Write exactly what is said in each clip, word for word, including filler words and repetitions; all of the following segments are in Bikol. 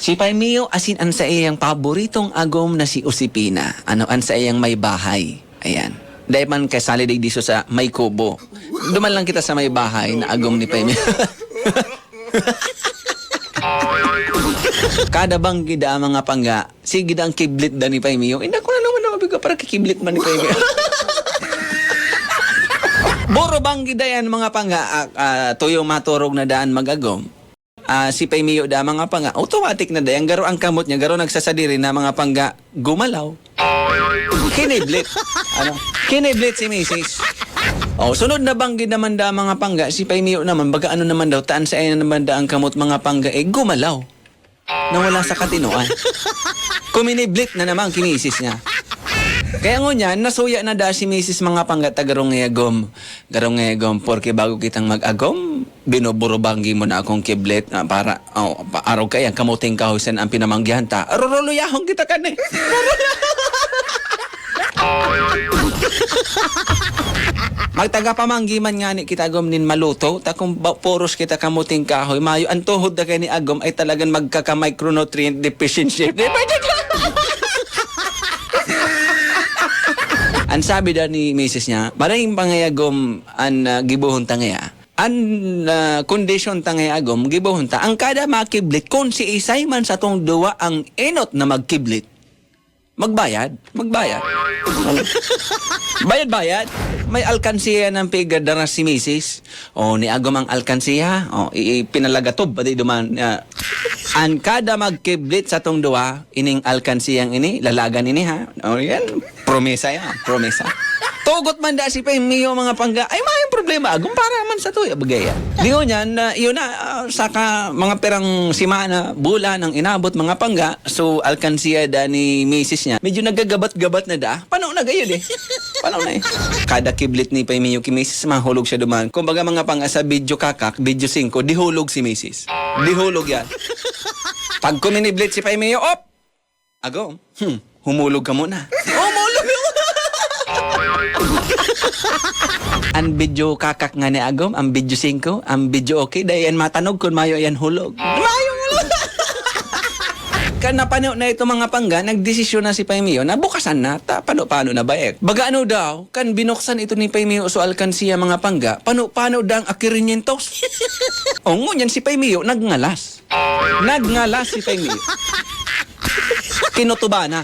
Si Paimio asin an saiyang paboritong agom na si Usipina. Ano, an saiyang may bahay. Ayan. Dai man kasali digdi sa may kubo. Duman lang kita sa may bahay na agom ni Paimio. Kada banggi da mga pangga, sige da ang kiblit da ni Paimio. Inda ko na naman naman biga para kikiblit man ni Paimio. Buro banggi da yan mga pangga, ah, ah, tuyo maturog na daan mag-agom. Ah, si Paimio da mga pangga, automatic na da yan. Garo ang kamot niya, garo nagsasadiri na mga pangga, gumalaw. Kiniblit. Ano? Kiniblit si misis. Oh, sunod na banggi naman da mga pangga, si Paimio naman, baga ano naman daw, taan sa naman da ang kamot mga pangga, eh, gumalaw. Nawala sa katinoan. Kuminiblit na naman kinisis niya. Kaya ngunyan, nasuya na da si misis mga pangga ta garong ngayagom. Garong ngayagom, porke bago kitang mag-agom, binuburubanggi mo na akong kiblit, ah, para, oh, pa-, araw kaya kamuting kahoy san ang pinamanggihan ta. Ruruluyahon kita kan eh. Magtagapamanggi man ngani kita agom nin maluto, ta kung ba-, puros kita kamuting kahoy, mayo an tuhod na kani agom ay talagang magkaka-micronutrient deficiency. Di ba? An sabi daw ni misis niya, "Maray pa ngaya agom an, ah, gibohon ta ngaya. An, ah, kondisyon ta ngaya agom, gibohon ta. Ang kada makiblit, kun siisay man satong duwa ang enot na magkiblit, magbayad, magbayad." Bayad-bayad. May alkansiya nang pigdara si misis. O, ni agom ang alkansiya. O, i-, i-, pinalagatob, pati duman, ah, an kada magkiblit satong duwa, ining alkansiyang ini, lalagan ini, ha? O, yan. Promesa yan, promesa. Tugot man da si Peng Mio mga pangga, ay, mayong problema, agom para man sa tuya, bagay yan. Di ngunyan, na, yun na, ah, saka mga pirang simana, bulan ang inabot, mga pangga, so, alkansiya da ni misis niya, medyo nagagabat-gabat na da. Pano na gayon eh. Pano na eh. Kada kiblit ni Peng Mio ki misis, mahulog siya duman. Kumbaga mga pangga sa video kakak, video singko, di hulog si misis. Di hulog yan. Pag kuminiblit si Peng Mio, op! Agom, hmm, humulog ka muna. Humulog! Ang video kakak nga ni agom, ang video singko, ang video okay, dai yan matanog kun mayo yan hulog. Mayo hulog! Kan napano na ito mga pangga, nagdesisyon na si Peng Mio na bukasan na, ta pano-pano na ba eh. Baga ano daw, kan binuksan ito ni Peng Mio so alkansiya mga pangga, pano-pano dang akirinientos. O ngunyan si Peng Mio, nagngalas. Nagngalas si Peng Mio. Kinutuban na.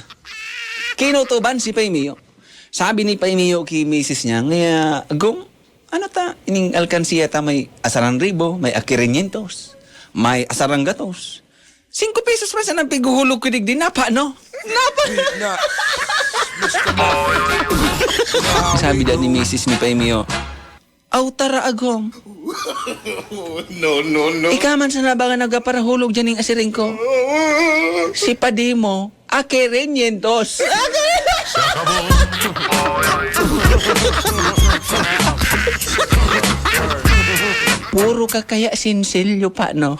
Kinutuban si Peng Mio. Sabi ni Peng Mio ki misis niya, "Ngaya, agom, ano ta, ining alkansiya ta may asaran ribo, may akirinientos, may asarang gatos. Singko pesos man sana ang pighuhulog ko digdi, napa, no? Napa?" Na, Sabi daw ni misis ni Peng Mio, "Aw, tara, agom. No, no, no. Ika man sana baga nagparahulog diyan ning asiring ko. Si padi mo, akirinientos." Puro ka kaya sinsilyo pa, no?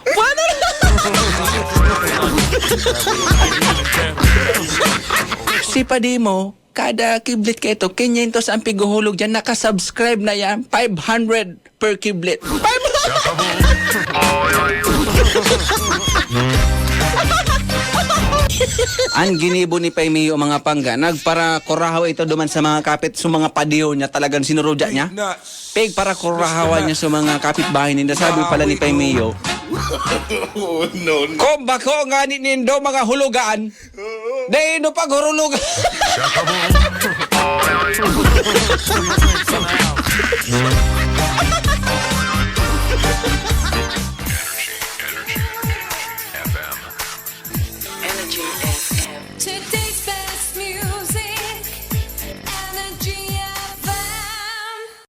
Si padi mo, kada kiblit ka ito, kinyentos ang pighuhulog dyan, nakasubscribe na yan, five hundred per kiblit. Five hundred! Ang ginibo ni Peng Mio, mga pangga, nagparakurahaw ito duman sa mga kapit, sa mga padiyo niya, talagang sinurudya niya. Pigparakurahawan niya sa mga kapitbahay ninda. Sabi pala ni Peng Mio, Oh, no, no. "Kung bako ngani nindo mga hulugan, dai no paghurulugan."